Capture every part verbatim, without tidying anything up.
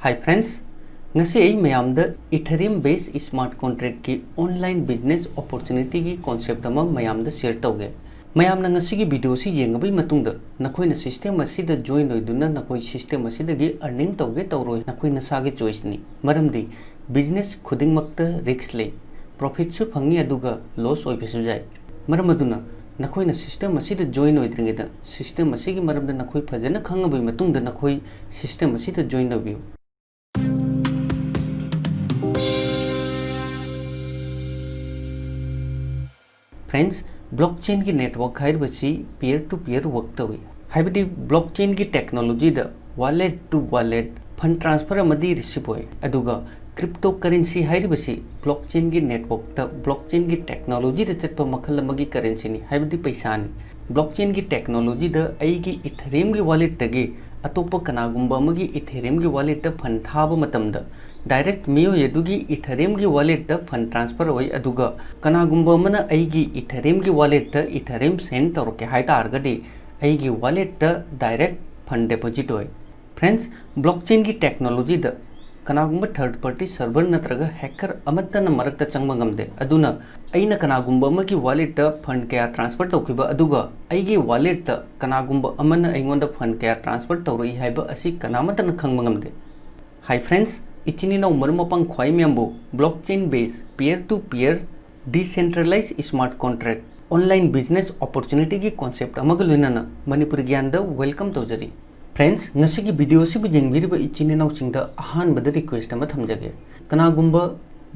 Hi friends, ꯉꯁꯤ ꯑꯩ ꯃꯌꯥꯝꯗ Ethereum based smart contract ꯀꯤ online business opportunity ꯒꯤ concept ꯑꯃ ꯃꯌꯥꯝꯗ share ꯇꯧꯒꯦ꯫ ꯃꯌꯥꯝꯅ ꯉꯁꯤꯒꯤ video ꯁꯤ ꯌꯦꯡꯉꯕꯒꯤ ꯃꯇꯨꯡꯗ ꯅꯈꯣꯏꯅ system ꯑꯁꯤꯗ join ꯑꯣꯏꯗꯨꯅ ꯅꯈꯣꯏ system ꯑꯁꯤꯗꯒꯤ earning ꯇꯧꯒꯦ ꯇꯧꯔꯣꯏ ꯅꯈꯣꯏ ꯅꯁꯥꯒꯤ choice ꯅꯤ꯫ ꯃꯔꯝꯗꯤ business ꯈꯨꯗꯤꯡꯃꯛꯇ risk ꯂꯩ, profit ꯁꯨ ꯐꯪꯏ ꯑꯗꯨꯒ loss ꯑꯣꯏꯕꯁꯨ ꯌꯥꯏ꯫ ꯃꯔꯝ ꯑꯗꯨꯅ ꯅꯈꯣꯏꯅ system ꯑꯁꯤꯗ join ꯑꯣꯏꯗ꯭ꯔꯤꯉꯩꯗ system ꯑꯁꯤꯒꯤ ꯃꯔꯝꯗ ꯅꯈꯣꯏ ꯐꯖꯅ ꯈꯪꯉꯕꯒꯤ ꯃꯇꯨꯡꯗ ꯅꯈꯣꯏ system ꯑꯁꯤꯗ join ꯇꯧꯕꯤꯌꯨ꯫ Friends, blockchain ꯒꯤ network ꯍꯥꯏꯔꯤꯕꯁꯤ peer to peer work ꯇꯧꯏ꯫ ꯍꯥꯏꯕꯗꯤ blockchain ꯒꯤ technology the wallet to wallet fund transfer ꯑꯃꯗꯤ receive ꯑꯣꯏ꯫ ꯑꯗꯨꯒ cryptocurrency ꯍꯥꯏꯔꯤꯕꯁꯤ blockchain ꯒꯤ network ꯇ, blockchain ꯒꯤ technology ꯗ ꯆꯠꯄ ꯃꯈꯜ ꯑꯃꯒꯤ currency ꯅꯤ, ꯍꯥꯏꯕꯗꯤ ꯄꯩꯁꯥꯅꯤ꯫ Blockchain ꯒꯤ technology ꯗ ꯑꯩꯒꯤ Ethereum ꯒꯤ wallet ꯇꯒꯤ ꯑꯇꯣꯞꯄ ꯀꯅꯥꯒꯨꯝꯕ ꯑꯃꯒꯤ Ethereum ꯒꯤ wallet ꯇ fund ꯊꯥꯕ ꯃꯇꯝꯗ direct ꯃꯤꯑꯣꯏ ꯑꯗꯨꯒꯤ Ethereum ꯒꯤ wallet ꯇ fund transfer ꯑꯣꯏ, ꯑꯗꯨꯒ ꯀꯅꯥꯒꯨꯝꯕ ꯑꯃꯅ ꯑꯩꯒꯤ Ethereum ꯒꯤ wallet ꯇ Ethereum send ꯇꯧꯔꯛꯀꯦ ꯍꯥꯏ ꯇꯥꯔꯒꯗꯤ ꯑꯩꯒꯤ wallet ꯇ direct fund deposit ꯑꯣꯏ꯫ Friends, blockchain ꯒꯤ technology ꯗ ꯀꯅꯥꯒꯨꯝꯕ third party server ꯅꯠꯇ꯭ꯔꯒ hacker ꯑꯃꯠꯇꯅ ꯃꯔꯛꯇ ꯆꯪꯕ ꯉꯝꯗꯦ꯫ ꯑꯗꯨꯅ ꯑꯩꯅ ꯀꯅꯥꯒꯨꯝꯕ ꯑꯃꯒꯤ wallet ꯇ fund ꯀꯌꯥ transfer ꯇꯧꯈꯤꯕ, ꯑꯗꯨꯒ ꯑꯩꯒꯤ wallet ꯇ ꯀꯅꯥꯒꯨꯝꯕ ꯑꯃꯅ ꯑꯩꯉꯣꯟꯗ fund ꯀꯌꯥ transfer ꯇꯧꯔꯛꯏ ꯍꯥꯏꯕ ꯑꯁꯤ ꯀꯅꯥꯃꯠꯇꯅ ꯈꯪꯕ ꯉꯝꯗꯦ꯫ Hi friends, ꯏꯆꯤꯟ ꯏꯅꯥꯎ ꯃꯔꯨꯞ ꯃꯄꯥꯡ ꯈ꯭ꯋꯥꯏ ꯃꯌꯥꯝꯕꯨ blockchain based peer to peer decentralized smart contract online business opportunity ꯒꯤ concept ꯑꯃꯒ ꯂꯣꯏꯅꯅ ꯃꯅꯤꯄꯨꯔꯤ ꯒ꯭ꯌꯥꯟꯗ welcome ꯇꯧꯖꯔꯤ꯫ Friends, ꯉꯁꯤꯒꯤ video ꯑꯁꯤꯕꯨ ꯌꯦꯡꯕꯤꯔꯤꯕ ꯏꯆꯤꯟ ꯏꯅꯥꯎꯁꯤꯡꯗ ꯑꯍꯥꯟꯕꯗ request ꯑꯃ ꯊꯝꯖꯒꯦ꯫ ꯀꯅꯥꯒꯨꯝꯕ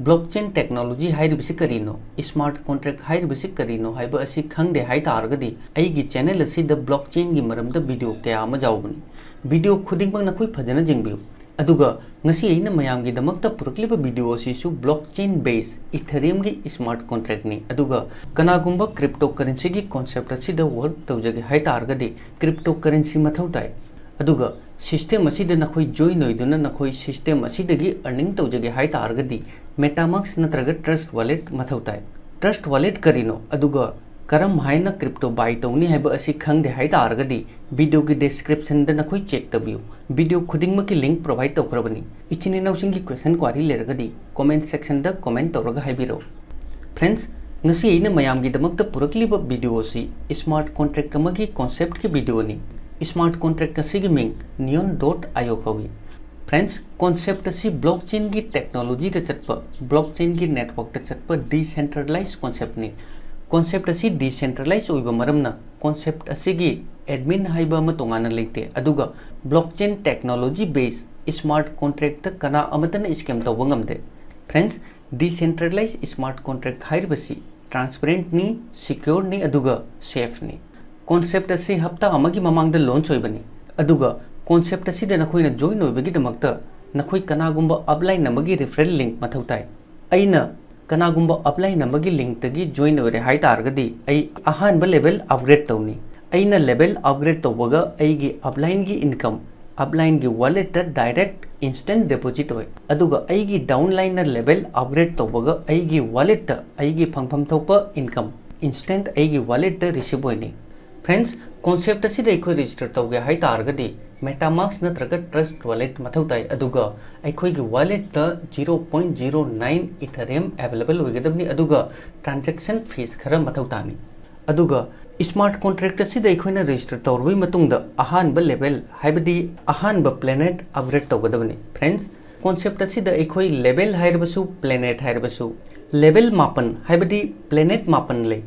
blockchain technology ꯍꯥꯏꯔꯤꯕꯁꯤ ꯀꯔꯤꯅꯣ, smart contract ꯍꯥꯏꯔꯤꯕꯁꯤ ꯀꯔꯤꯅꯣ ꯍꯥꯏꯕ ꯑꯁꯤ ꯈꯪꯗꯦ ꯍꯥꯏ ꯇꯥꯔꯒꯗꯤ ꯑꯩꯒꯤ channel ꯑꯁꯤꯗ blockchain ꯒꯤ ꯃꯔꯝꯗ video ꯀꯌꯥ ꯑꯃ ꯌꯥꯎꯕꯅꯤ꯫ Video ꯈꯨꯗꯤꯡꯃꯛ ꯅꯈꯣꯏ ꯐꯖꯅ ꯌꯦꯡꯕꯤꯌꯨ꯫ ꯑꯗꯨꯒ ꯉꯁꯤ ꯑꯩꯅ ꯃꯌꯥꯝꯒꯤꯗꯃꯛꯇ ꯄꯨꯔꯛꯂꯤꯕ video ꯑꯁꯤꯁꯨ blockchain based Ethereum ꯒꯤ smart contract ꯅꯤ꯫ ꯑꯗꯨꯒ ꯀꯅꯥꯒꯨꯝꯕ cryptocurrency ꯒꯤ concept ꯑꯁꯤꯗ work ꯇꯧꯖꯒꯦ ꯍꯥꯏ ꯇꯥꯔꯒꯗꯤ cryptocurrency ꯃꯊꯧ ꯇꯥꯏ꯫ ꯑꯗꯨꯒ system ꯑꯁꯤꯗ ꯅꯈꯣꯏ join ꯑꯣꯏꯗꯨꯅ ꯅꯈꯣꯏ system ꯑꯁꯤꯗꯒꯤ earning ꯇꯧꯖꯒꯦ ꯍꯥꯏ ꯇꯥꯔꯒꯗꯤ MetaMask ꯅꯠꯇ꯭ꯔꯒ Trust Wallet ꯃꯊꯧ ꯇꯥꯏ꯫ Trust Wallet ꯀꯔꯤꯅꯣ? ꯑꯗꯨꯒ ꯀꯔꯝ ꯍꯥꯏꯅ crypto buy ꯇꯧꯅꯤ ꯍꯥꯏꯕ ꯑꯁꯤ ꯈꯪꯗꯦ ꯍꯥꯏ ꯇꯥꯔꯒꯗꯤ video ꯒꯤ description ꯗ ꯅꯈꯣꯏ check ꯇꯧꯕꯤꯌꯨ꯫ Video ꯈꯨꯗꯤꯡꯃꯛꯀꯤ link provide ꯇꯧꯈ꯭ꯔꯕꯅꯤ꯫ ꯏꯆꯤꯟ ꯏꯅꯥꯎꯁꯤꯡꯒꯤ question query ꯂꯩꯔꯒꯗꯤ comment section ꯗ comment ꯇꯧꯔꯒ ꯍꯥꯏꯕꯤꯔꯛꯎ꯫ Friends, ꯉꯁꯤ ꯑꯩꯅ ꯃꯌꯥꯝꯒꯤꯗꯃꯛꯇ ꯄꯨꯔꯛꯂꯤꯕ video ꯑꯁꯤ smart contract ꯑꯃꯒꯤ concept ꯀꯤ video ꯅꯤ꯫ Smart contract ꯑꯁꯤꯒꯤ ꯃꯤꯡ neon dot io ꯀꯧꯏ꯫ Friends, concept ꯑꯁꯤ blockchain ꯒꯤ technology ꯗ ꯆꯠꯄ, blockchain ꯒꯤ network ꯇ ꯆꯠꯄ decentralized concept ꯅꯤ꯫ Concept ꯑꯁꯤ decentralized ꯑꯣꯏꯕ ꯃꯔꯝꯅ concept ꯑꯁꯤꯒꯤ admin ꯍꯥꯏꯕ ꯑꯃ ꯇꯣꯉꯥꯟꯅ ꯂꯩꯇꯦ, ꯑꯗꯨꯒ blockchain technology based smart contract ꯇ ꯀꯅꯥ ꯑꯃꯠꯇꯅ scam ꯇꯧꯕ ꯉꯝꯗꯦ꯫ Friends, decentralized smart contract ꯍꯥꯏꯔꯤꯕꯁꯤ transparent ꯅꯤ, secure ꯅꯤ, ꯑꯗꯨꯒ safe ꯅꯤ꯫ Concept ꯑꯁꯤ ꯍꯞꯇꯥ ꯑꯃꯒꯤ ꯃꯃꯥꯡꯗ launch ꯑꯣꯏꯕꯅꯤ, ꯑꯗꯨꯒ concept ꯑꯁꯤꯗ ꯅꯈꯣꯏꯅ join ꯑꯣꯏꯕꯒꯤꯗꯃꯛꯇ ꯅꯈꯣꯏ ꯀꯅꯥꯒꯨꯝꯕ upline ꯑꯃꯒꯤ referral link ꯃꯊꯧ ꯇꯥꯏ꯫ ꯑꯩꯅ ꯀꯅꯥꯒꯨꯝꯕ upline ꯑꯃꯒꯤ link ꯇꯒꯤ join ꯑꯣꯏꯔꯦ ꯍꯥꯏ ꯇꯥꯔꯒꯗꯤ ꯑꯩ ꯑꯍꯥꯟꯕ level upgrade ꯇꯧꯅꯤ꯫ ꯑꯩꯅ level upgrade ꯇꯧꯕꯒ ꯑꯩꯒꯤ upline ꯒꯤ income upline ꯒꯤ wallet ꯇ direct instant deposit ꯑꯣꯏ, ꯑꯗꯨꯒ ꯑꯩꯒꯤ downline ꯅ level upgrade ꯇꯧꯕꯒ ꯑꯩꯒꯤ wallet ꯇ ꯑꯩꯒꯤ ꯐꯪꯐꯝ ꯊꯣꯛꯄ income instant ꯑꯩꯒꯤ wallet ꯇ receive ꯑꯣꯏꯅꯤ꯫ Friends, concept ꯑꯁꯤꯗ ꯑꯩꯈꯣꯏ register ꯇꯧꯒꯦ ꯍꯥꯏ ꯇꯥꯔꯒꯗꯤ MetaMask ꯅꯠꯇ꯭ꯔꯒ Trust Wallet ꯃꯊꯧ ꯇꯥꯏ, ꯑꯗꯨꯒ ꯑꯩꯈꯣꯏꯒꯤ wallet ꯇ zero point zero nine Ethereum available ꯑꯣꯏꯒꯗꯕꯅꯤ, ꯑꯗꯨꯒ transaction fees ꯈꯔ ꯃꯊꯧ ꯇꯥꯅꯤ꯫ ꯑꯗꯨꯒ smart contract ꯑꯁꯤꯗ ꯑꯩꯈꯣꯏꯅ register ꯇꯧꯔꯕꯩ ꯃꯇꯨꯡꯗ ꯑꯍꯥꯟꯕ level, ꯍꯥꯏꯕꯗꯤ ꯑꯍꯥꯟꯕ planet upgrade ꯇꯧꯒꯗꯕꯅꯤ꯫ Friends, concept ꯑꯁꯤꯗ ꯑꯩꯈꯣꯏ level ꯍꯥꯏꯔꯕꯁꯨ, planet ꯍꯥꯏꯔꯕꯁꯨ, level ꯃꯥꯄꯟ, ꯍꯥꯏꯕꯗꯤ planet ꯃꯥꯄꯟ ꯂꯩ꯫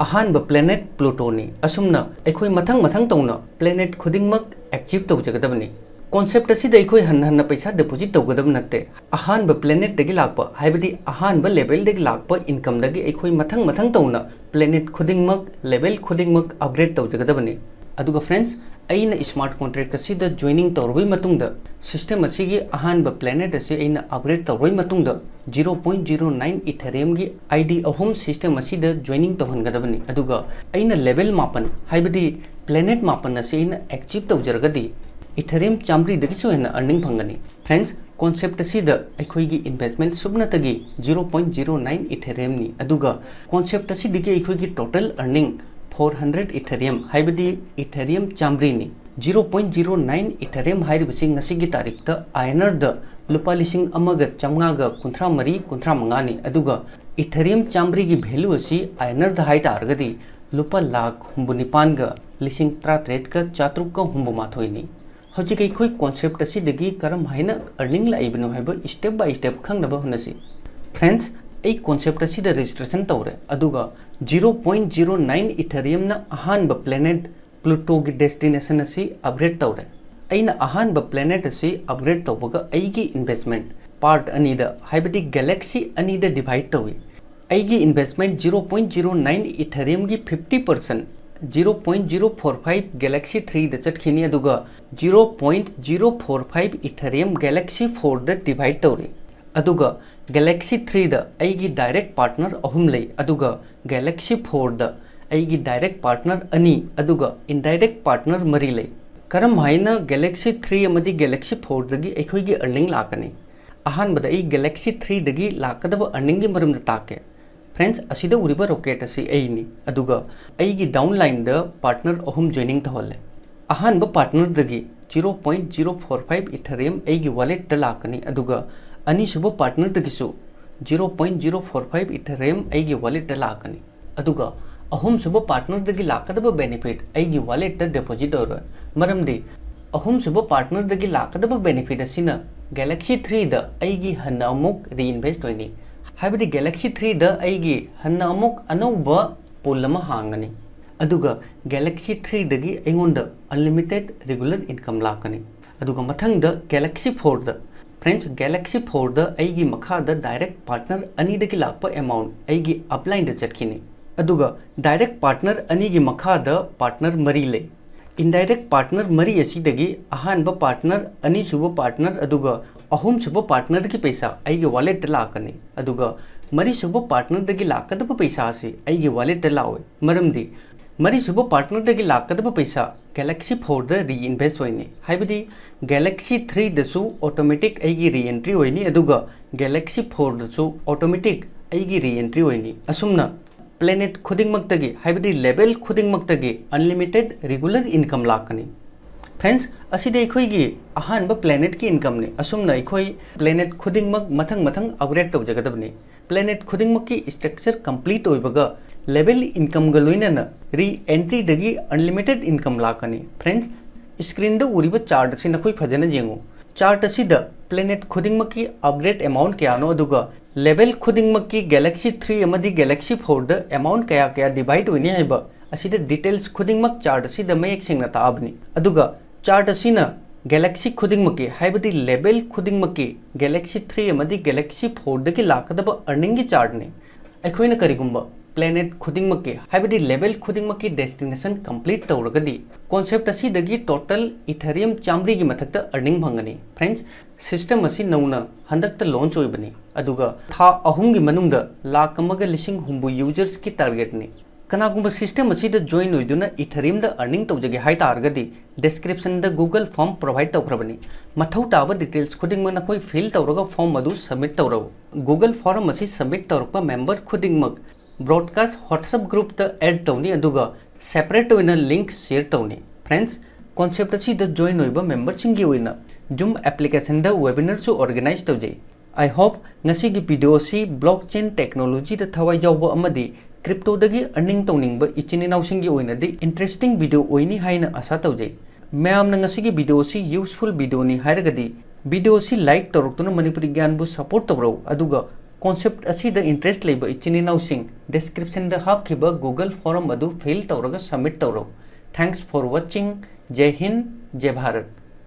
ꯑꯍꯥꯟꯕ planet Pluto ꯅꯤ꯫ ꯑꯁꯨꯝꯅ ꯑꯩꯈꯣꯏ ꯃꯊꯪ ꯃꯊꯪ ꯇꯧꯅ planet ꯈꯨꯗꯤꯡꯃꯛ achieve ꯇꯧꯖꯒꯗꯕꯅꯤ꯫ Concept ꯑꯁꯤꯗ ꯑꯩꯈꯣꯏ ꯍꯟꯅ ꯍꯟꯅ ꯄꯩꯁꯥ deposit ꯇꯧꯒꯗꯕ ꯅꯠꯇꯦ꯫ ꯑꯍꯥꯟꯕ planet ꯇꯒꯤ ꯂꯥꯛꯄ, ꯍꯥꯏꯕꯗꯤ ꯑꯍꯥꯟꯕ level ꯗꯒꯤ ꯂꯥꯛꯄ income ꯗꯒꯤ ꯑꯩꯈꯣꯏ ꯃꯊꯪ ꯃꯊꯪ ꯇꯧꯅ planet ꯈꯨꯗꯤꯡꯃꯛ, level ꯈꯨꯗꯤꯡꯃꯛ upgrade ꯇꯧꯖꯒꯗꯕꯅꯤ꯫ ꯑꯗꯨꯒ friends, ꯑꯩꯅ smart contract ꯑꯁꯤꯗ joining ꯇꯧꯔꯕꯩ ꯃꯇꯨꯡꯗ, system ꯑꯁꯤꯒꯤ ꯑꯍꯥꯟꯕ planet ꯑꯁꯤ ꯑꯩꯅ upgrade ꯇꯧꯔꯕꯩ ꯃꯇꯨꯡꯗ, zero point zero nine Ethereum ꯒꯤ ID ꯑꯍꯨꯝ system ꯑꯁꯤꯗ joining ꯇꯧꯍꯟꯒꯗꯕꯅꯤ꯫ ꯑꯗꯨꯒ ꯑꯩꯅ level ꯃꯥꯄꯟ, ꯍꯥꯏꯕꯗꯤ planet ꯃꯥꯄꯟ ꯑꯁꯤ ꯑꯩꯅ achieve ꯇꯧꯖꯔꯒꯗꯤ Ethereum ꯆꯥꯝꯃꯔꯤꯗꯒꯤꯁꯨ ꯍꯦꯟꯅ earning ꯐꯪꯒꯅꯤ꯫ Friends, ꯀꯣꯟꯁꯦꯞ ꯑꯁꯤꯗ ꯑꯩꯈꯣꯏꯒꯤ ꯏꯟꯚꯦꯁꯃꯦꯟ ꯁꯨꯞꯅꯇꯒꯤ ꯖꯤꯔꯣ ꯄꯣꯏꯟ ꯖꯤꯔꯣ ꯅꯥꯏꯟ ꯏꯊꯦꯔꯤꯌꯝꯅꯤ꯫ ꯑꯗꯨꯒ ꯀꯣꯟꯁꯦꯞ ꯑꯁꯤꯗꯒꯤ ꯑꯩꯈꯣꯏꯒꯤ total earning four hundred Ethereum, ꯍꯥꯏꯕꯗꯤ ꯏꯊꯦꯔꯤꯌꯝ ꯆꯥꯝꯃꯔꯤꯅꯤ꯫ Zero point zero nine Ethereum ꯍꯥꯏꯔꯤꯕꯁꯤ ꯉꯁꯤꯒꯤ ꯇꯥꯔꯤꯛꯇ ꯑꯥꯏ ꯑꯦꯟ ꯑꯥꯔꯗ ꯂꯨꯄꯥ ꯂꯤꯁꯤꯡ ꯑꯃꯒ ꯆꯥꯝꯃꯉꯥꯒ ꯀꯨꯟꯊ꯭ꯔꯥ ꯃꯔꯤ, ꯀꯨꯟꯊ꯭ꯔꯥ ꯃꯉꯥꯅꯤ꯫ ꯑꯗꯨꯒ ꯏꯊꯦꯔꯤꯌꯝ ꯆꯥꯝꯃꯔꯤꯒꯤ ꯚꯦꯂꯨ ꯑꯁꯤ ꯑꯥꯏ ꯑꯦꯟ ꯑꯥꯔꯗ ꯍꯥꯏ ꯇꯥꯔꯒꯗꯤ ꯂꯨꯄꯥ ꯂꯥꯈ ꯍꯨꯝꯐꯨ ꯅꯤꯄꯥꯟꯒ ꯂꯤꯁꯤꯡ ꯇꯔꯥꯇꯔꯦꯠꯀ ꯆꯥꯇ꯭ꯔꯨꯛꯀ ꯍꯨꯝꯐꯨ ꯃꯥꯊꯣꯏꯅꯤ꯫ ꯍꯧꯖꯤꯛ ꯑꯩꯈꯣꯏ ꯀꯣꯟꯁꯦꯞ ꯑꯁꯤꯗꯒꯤ ꯀꯔꯝ ꯍꯥꯏꯅ ꯑꯔꯅꯤꯡ ꯂꯥꯛꯏꯕꯅꯣ ꯍꯥꯏꯕ ꯁ꯭ꯇꯦꯞ ꯕꯥꯏ ꯁ꯭ꯇꯦꯞ ꯈꯪꯅꯕ ꯍꯣꯠꯅꯁꯤ꯫ ꯐ꯭ꯔꯦꯟꯁ, ꯑꯩ ꯀꯣꯟꯁꯦꯞ ꯑꯁꯤꯗ ꯔꯦꯖꯤꯁꯇ꯭ꯔꯦꯁꯟ ꯇꯧꯔꯦ, ꯑꯗꯨꯒ ꯖꯤꯔꯣ ꯄꯣꯏꯟ ꯖꯤꯔꯣ ꯅꯥꯏꯟ ꯏꯊꯦꯔꯤꯌꯝꯅ ꯑꯍꯥꯟꯕ ꯄ꯭ꯂꯦꯅꯦꯠ ꯄ꯭ꯂꯨꯇꯣꯒꯤ ꯗꯦꯁꯇꯤꯅꯦꯁꯟ ꯑꯁꯤ ꯑꯞꯒ꯭ꯔꯦꯗ ꯇꯧꯔꯦ꯫ ꯑꯩꯅ ꯑꯍꯥꯟꯕ ꯄ꯭ꯂꯦꯅꯦꯠ ꯑꯁꯤ ꯑꯞꯒ꯭ꯔꯦꯗ ꯇꯧꯕꯒ ꯑꯩꯒꯤ ꯏꯟꯚꯦꯁꯃꯦꯟ ꯄꯥꯔꯠ ꯑꯅꯤꯗ, ꯍꯥꯏꯕꯗꯤ ꯒꯦꯂꯦꯛꯁꯤ ꯑꯅꯤꯗ ꯗꯤꯚꯥꯏꯗ ꯇꯧꯏ꯫ ꯑꯩꯒꯤ investment zero point zero nine ꯏꯊꯦꯔꯤꯌꯝꯒꯤ fifty percent zero point zero four five galaxy ꯊ꯭ꯔꯤꯗ ꯆꯠꯈꯤꯅꯤ, ꯑꯗꯨꯒ zero point zero four five Ethereum galaxy ꯐꯣꯔꯗ ꯗꯤꯚꯥꯏꯗ ꯇꯧꯔꯤ꯫ ꯑꯗꯨꯒ ꯒꯦꯂꯦꯛꯁꯤ ꯊ꯭ꯔꯤꯗ ꯑꯩꯒꯤ ꯗꯥꯏꯔꯦꯛ ꯄꯥꯔꯠꯅꯔ ꯑꯍꯨꯝ ꯂꯩ, ꯑꯗꯨꯒ ꯒꯦꯂꯦꯛꯁꯤ ꯐꯣꯔꯗ ꯑꯩꯒꯤ ꯗꯥꯏꯔꯦꯛ ꯄꯥꯔꯠꯅꯔ ꯑꯅꯤ, ꯑꯗꯨꯒ ꯏꯟꯗꯥꯏꯔꯦꯛ ꯄꯥꯔꯠꯅꯔ ꯃꯔꯤ ꯂꯩ꯫ ꯀꯔꯝ ꯍꯥꯏꯅ ꯒꯦꯂꯦꯛꯁꯤ ꯊ꯭ꯔꯤ ꯑꯃꯗꯤ ꯒꯦꯂꯦꯛꯁꯤ ꯐꯣꯔꯗꯒꯤ ꯑꯩꯈꯣꯏꯒꯤ ꯑꯔꯅꯤꯡ ꯂꯥꯛꯀꯅꯤ? ꯑꯍꯥꯟꯕꯗ ꯑꯩ ꯒꯦꯂꯦꯛꯁꯤ ꯊ꯭ꯔꯤꯗꯒꯤ ꯂꯥꯛꯀꯗꯕ ꯑꯔꯅꯤꯡꯒꯤ ꯃꯔꯝꯗ ꯇꯥꯛꯀꯦ꯫ ꯐ꯭ꯔꯦꯟꯁ, ꯑꯁꯤꯗ ꯎꯔꯤꯕ ꯔꯣꯀꯦꯠ ꯑꯁꯤ ꯑꯩꯅꯤ, ꯑꯗꯨꯒ ꯑꯩꯒꯤ ꯗꯥꯎꯟ ꯂꯥꯏꯟꯗ ꯄꯥꯔꯠꯅꯔ ꯑꯍꯨꯝ ꯖꯣꯏꯅꯤꯡ ꯇꯧꯍꯜꯂꯦ꯫ ꯑꯍꯥꯟꯕ ꯄꯥꯔꯠꯅꯔꯗꯒꯤ zero point zero four five Ethereum ꯑꯩꯒꯤ ꯋꯥꯂꯦꯠꯇ ꯂꯥꯛꯀꯅꯤ, ꯑꯗꯨꯒ ꯑꯅꯤꯁꯨꯕ ꯄꯥꯔꯠꯅꯔꯗꯒꯤꯁꯨ zero point zero four five Ethereum ꯑꯩꯒꯤ ꯋꯥꯂꯦꯠꯇ ꯂꯥꯛꯀꯅꯤ꯫ ꯑꯗꯨꯒ ꯑꯍꯨꯝꯁꯨꯕ ꯄꯥꯔꯠꯅꯔꯗꯒꯤ ꯂꯥꯛꯀꯗꯕ ꯕꯦꯅꯤꯐꯤꯠ ꯑꯩꯒꯤ ꯋꯥꯂꯦꯠꯇ ꯗꯤꯄꯣꯖꯤꯠ ꯑꯣꯏꯔꯣꯏ, ꯃꯔꯝꯗꯤ ꯑꯍꯨꯝꯁꯨꯕ ꯄꯥꯔꯠꯅꯔꯗꯒꯤ ꯂꯥꯛꯀꯗꯕ ꯕꯦꯅꯤꯐꯤꯠ ꯑꯁꯤꯅ ꯒꯦꯂꯦꯛꯁꯤ ꯊ꯭ꯔꯤꯗ ꯑꯩꯒꯤ ꯍꯟꯅ ꯑꯃꯨꯛ ꯔꯤꯏꯟꯚꯦꯁ ꯑꯣꯏꯅꯤ, ꯍꯥꯏꯕꯗꯤ ꯒꯦꯂꯦꯛꯁꯤ ꯊ꯭ꯔꯤꯗ ꯑꯩꯒꯤ ꯍꯟꯅ ꯑꯃꯨꯛ ꯑꯅꯧꯕ ꯄꯨꯜ ꯑꯃ ꯍꯥꯡꯒꯅꯤ꯫ ꯑꯗꯨꯒ ꯒꯦꯂꯦꯛꯁꯤ ꯊ꯭ꯔꯤꯗꯒꯤ ꯑꯩꯉꯣꯟꯗ ꯑꯟꯂꯤꯃꯤꯇꯦꯠ ꯔꯤꯒꯨꯂꯔ ꯏꯟꯀꯝ ꯂꯥꯛꯀꯅꯤ꯫ ꯑꯗꯨꯒ ꯃꯊꯪꯗ ꯒꯦꯂꯦꯛꯁꯤ ꯐꯣꯔꯗ, ꯐ꯭ꯔꯦꯟꯁ, ꯒꯦꯂꯦꯛꯁꯤ ꯐꯣꯔꯗ ꯑꯩꯒꯤ ꯃꯈꯥꯗ ꯗꯥꯏꯔꯦꯛ ꯄꯥꯔꯠꯅꯔ ꯑꯅꯤꯗꯒꯤ ꯂꯥꯛꯄ ꯑꯦꯃꯥꯎꯟ ꯑꯩꯒꯤ ꯑꯞꯂꯥꯏꯟꯗ ꯆꯠꯈꯤꯅꯤ꯫ ꯑꯗꯨꯒ ꯗꯥꯏꯔꯦꯛ ꯄꯥꯔꯠꯅꯔ ꯑꯅꯤꯒꯤ ꯃꯈꯥꯗ ꯄꯥꯔꯠꯅꯔ ꯃꯔꯤ ꯂꯩ꯫ ꯏꯟꯗꯥꯏꯔꯦꯛ ꯄꯥꯔꯠꯅꯔ ꯃꯔꯤ ꯑꯁꯤꯗꯒꯤ ꯑꯍꯥꯟꯕ ꯄꯥꯔꯠꯅꯔ, ꯑꯅꯤꯁꯨꯕ ꯄꯥꯔꯠꯅꯔ, ꯑꯗꯨꯒ ꯑꯍꯨꯝꯁꯨꯕ ꯄꯥꯔꯠꯅꯔꯒꯤ ꯄꯩꯁꯥ ꯑꯩꯒꯤ ꯋꯥꯂꯦꯠꯇ ꯂꯥꯛꯀꯅꯤ꯫ ꯑꯗꯨꯒ ꯃꯔꯤꯁꯨꯕ ꯄꯥꯔꯠꯅꯔꯗꯒꯤ ꯂꯥꯛꯀꯗꯕ ꯄꯩꯁꯥ ꯑꯁꯤ ꯑꯩꯒꯤ ꯋꯥꯂꯦꯠꯇ ꯂꯥꯛꯑꯣꯏ, ꯃꯔꯝꯗꯤ ꯃꯔꯤꯁꯨꯕ ꯄꯥꯔꯠꯅꯔꯗꯒꯤ ꯂꯥꯛꯀꯗꯕ ꯄꯩꯁꯥ Galaxy fourꯗ reinvest ꯑꯣꯏꯅꯤ, ꯍꯥꯏꯕꯗꯤ Galaxy threeꯗꯁꯨ automatic ꯑꯩꯒꯤ re-entry ꯑꯣꯏꯅꯤ, ꯑꯗꯨꯒ Galaxy fourꯗꯁꯨ automatic ꯑꯩꯒꯤ re-entry ꯑꯣꯏꯅꯤ꯫ ꯑꯁꯨꯝꯅ planet ꯈꯨꯗꯤꯡꯃꯛꯇꯒꯤ, ꯍꯥꯏꯕꯗꯤ level ꯈꯨꯗꯤꯡꯃꯛꯇꯒꯤ unlimited regular income ꯂꯥꯛꯀꯅꯤ꯫ Friends, ꯑꯁꯤꯗꯤ ꯑꯩꯈꯣꯏꯒꯤ ꯑꯍꯥꯟꯕ planetꯀꯤ incomeꯅꯤ꯫ ꯑꯁꯨꯝꯅ ꯑꯩꯈꯣꯏ planet ꯈꯨꯗꯤꯡꯃꯛ ꯃꯊꯪ ꯃꯊꯪ upgrade ꯇꯧꯖꯒꯗꯕꯅꯤ꯫ Planet ꯈꯨꯗꯤꯡꯃꯛꯀꯤ structure complete ꯑꯣꯏꯕꯒ level incomeꯒ ꯂꯣꯏꯅꯅ re-entryꯗꯒꯤ unlimited income ꯂꯥꯛꯀꯅꯤ꯫ Friends, screenꯗ ꯎꯔꯤꯕ chart ꯑꯁꯤ ꯅꯈꯣꯏ ꯐꯖꯅ ꯌꯦꯡꯉꯨ꯫ Chart ꯑꯁꯤꯗ planet ꯈꯨꯗꯤꯡꯃꯛꯀꯤ upgrade amount ꯀꯌꯥꯅꯣ, ꯑꯗꯨꯒ level ꯈꯨꯗꯤꯡꯃꯛꯀꯤ Galaxy three ꯑꯃꯗꯤ Galaxy fourꯗ amount ꯀꯌꯥ ꯀꯌꯥ divide ꯑꯣꯏꯅꯤ ꯍꯥꯏꯕ ꯑꯁꯤꯗ details ꯈꯨꯗꯤꯡꯃꯛ chart ꯑꯁꯤꯗ ꯃꯌꯦꯛ ꯁꯦꯡꯅ ꯇꯥꯛꯑꯕꯅꯤ꯫ ꯑꯗꯨꯒ chart ꯑꯁꯤꯅ Galaxy ꯈꯨꯗꯤꯡꯃꯛꯀꯤ, ꯍꯥꯏꯕꯗꯤ level ꯈꯨꯗꯤꯡꯃꯛꯀꯤ Galaxy three ꯑꯃꯗꯤ Galaxy fourꯗꯒꯤ ꯂꯥꯛꯀꯗꯕ earningꯒꯤ chartꯅꯤ꯫ ꯑꯩꯈꯣꯏꯅ ꯀꯔꯤꯒꯨꯝꯕ planet ꯈꯨꯗꯤꯡꯃꯛꯀꯤ, ꯍꯥꯏꯕꯗꯤ level ꯈꯨꯗꯤꯡꯃꯛꯀꯤ destination complete ꯇꯧꯔꯒꯗꯤ, concept ꯑꯁꯤꯗꯒꯤ total Ethereum ꯆꯥꯝꯃꯔꯤꯒꯤ ꯃꯊꯛꯇ earning ꯐꯪꯒꯅꯤ꯫ Friends, system ꯑꯁꯤ ꯅꯧꯅ ꯍꯟꯗꯛꯇ launch ꯑꯣꯏꯕꯅꯤ, ꯑꯗꯨꯒ ꯊꯥ ꯑꯍꯨꯝꯒꯤ ꯃꯅꯨꯡꯗ ꯂꯥꯈ ꯑꯃꯒ ꯂꯤꯁꯤꯡ ꯍꯨꯝꯐꯨ usersꯀꯤ targetꯅꯤ꯫ ꯀꯅꯥꯒꯨꯝꯕ system ꯑꯁꯤꯗ join ꯑꯣꯏꯗꯨꯅ Ethereumꯗ earning ꯇꯧꯖꯒꯦ ꯍꯥꯏ ꯇꯥꯔꯒꯗꯤ, descriptionꯗ Google form provide ꯇꯧꯈ꯭ꯔꯕꯅꯤ꯫ ꯃꯊꯧ ꯇꯥꯕ details ꯈꯨꯗꯤꯡꯃꯛ ꯅꯈꯣꯏ fill ꯇꯧꯔꯒ form ꯑꯗꯨ submit ꯇꯧꯔꯛꯎ꯫ Google form ꯑꯁꯤ submit ꯇꯧꯔꯛꯄ member ꯈꯨꯗꯤꯡꯃꯛ broadcast WhatsApp groupꯇ add ꯇꯧꯅꯤ, ꯑꯗꯨꯒ separate ꯑꯣꯏꯅ link share ꯇꯧꯅꯤ꯫ Friends, concept ꯑꯁꯤꯗ join ꯑꯣꯏꯕ memberꯁꯤꯡꯒꯤ ꯑꯣꯏꯅ Zoom applicationꯗ webinarꯁꯨ organize ꯇꯧꯖꯩ꯫ I hope ꯉꯁꯤꯒꯤ video ꯑꯁꯤ blockchain technologyꯗ ꯊꯋꯥꯏ ꯌꯥꯎꯕ ꯑꯃꯗꯤ cryptoꯗꯒꯤ earning ꯇꯧꯅꯤꯡꯕ ꯏꯆꯤꯟ ꯏꯅꯥꯎꯁꯤꯡꯒꯤ ꯑꯣꯏꯅꯗꯤ interesting video ꯑꯣꯏꯅꯤ ꯍꯥꯏꯅ ꯑꯥꯁꯥ ꯇꯧꯖꯩ꯫ ꯃꯌꯥꯝꯅ ꯉꯁꯤꯒꯤ video ꯑꯁꯤ useful videoꯅꯤ ꯍꯥꯏꯔꯒꯗꯤ, video ꯑꯁꯤ like ꯇꯧꯔꯛꯇꯨꯅ ꯃꯅꯤꯄꯨꯔꯤ ꯒ꯭ꯌꯥꯟꯕꯨ support ꯇꯧꯔꯧ, ꯑꯗꯨꯒ concept ꯑꯁꯤꯗ interest ꯂꯩꯕ ꯏꯆꯤꯟ ꯏꯅꯥꯎꯁꯤꯡ descriptionꯗ ꯍꯥꯞꯈꯤꯕ Google form ꯑꯗꯨ fill ꯇꯧꯔꯒ submit ꯇꯧꯔꯧ꯫ Thanks for watching. ꯖꯩ Hind, ꯖꯩ Bharat.